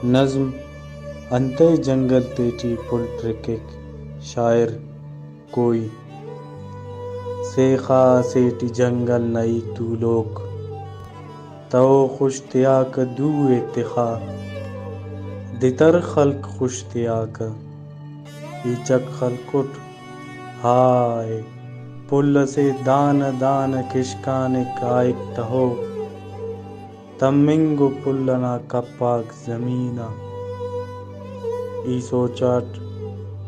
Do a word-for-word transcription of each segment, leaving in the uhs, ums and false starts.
نظم، انتئے جنگل تیٹی پھل ٹرکک۔ شاعر، کوئی۔ سیخا اسے ٹی جنگل نا ای تولوک، تہو خش تیاکہ دو ءِ تخا، دتر خلک خش تیاکہ۔ ای چک خلکٹ، ہائے! پھل اسے دانہ دانہ کشکانک آئک تہو۔ تمنگ و پھل ئنا کپ آک زمین آ۔ ای سوچاٹ،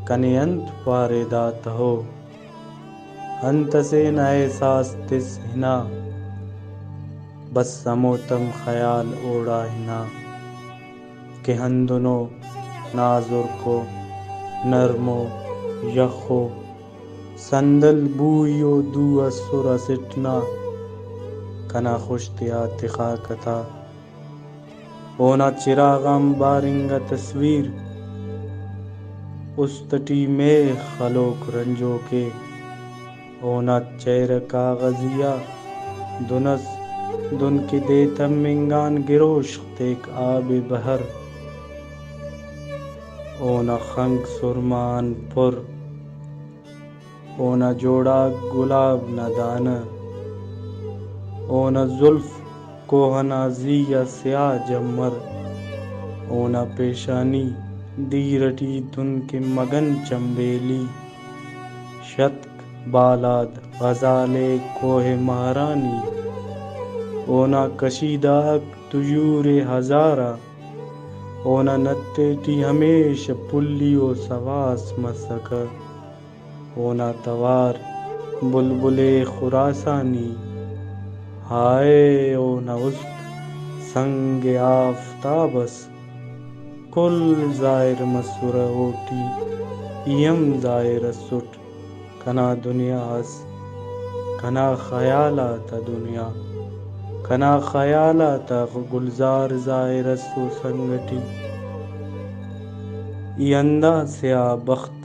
کنے انت پارے دا تہو؟ انت ئسے نا احساس تس ہنا، بس ہموتم خیال اوڑا ہنا کہ ہندنو نازرک و نرم و یخ و سندل بوئی و دو ئسر اسٹ نا کنا خش تیا تخاکہ تا۔ اونا چراغ آن بارنگا تصویر، است ٹی میخ ہلوک رنجوکے۔ اونا چہرہ کاغذی آ دن ئس، دن کہ دے تمنگ آن گروشخ تیک آب بحر۔ اونا خنک سرمہ آن پر، اونا جوڑاک گلاب نا دانہ، اونا زلف کوہ نا زی آ سیاہ جمر، اونا پیشانی دیر ٹی دن کہ مگن چمبیلی، شتک بالاد غزال ءِ کوہ مہرانی، اونا کشیدہ آک طیور ہزارہ، اونا نت ٹی ہمیشہ پھلی و سواس مسکہ۔ اونا توار بلبل خراسانی، ہائے اونا است سنگ آفتاب ئس، کل ظاہر مسرہ اوٹی، ای ہم ظاہر ئسٹ۔ کنا دنیا ئس، کنا خیال آتا دنیا، کنا خیال آتا گلزار ظاہر ئس او سنگ ٹی۔ ای ہندا سیاہ بخت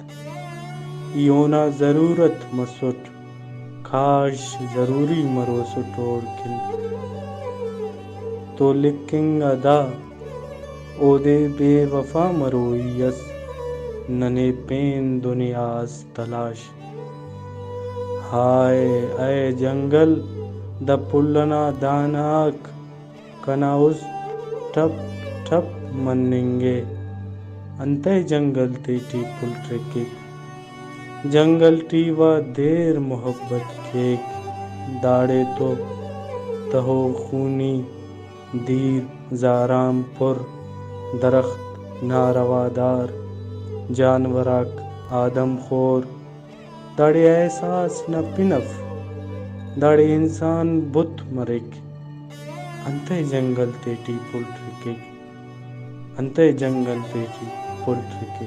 ای اونا ضرورت مسٹ، کاش ضروری مروسٹ اوڑکن۔ تو لکھنگا دا، اودے بے وفا مروئی ئس، ننے پین دنیا ئس تلاش۔ ہائے اے جنگل، دا پھل ئنا دانہ آک کنا است ٹپ ٹپ مننگ ءِ۔ انتئے جنگل تیٹی پھل ٹرکک؟ جنگل ٹی وا دیر محبت کیک، داڑے تو تہو خونی دیر زارام پر، درخت ناروادار، جانور آک آدم خور۔ داڑے احساس نا پن اف، داڑے انسان بت مریک۔ انتئے جنگل تیٹی پھل ٹرکک؟ انتئے جنگل تیٹی پھل ٹرکک؟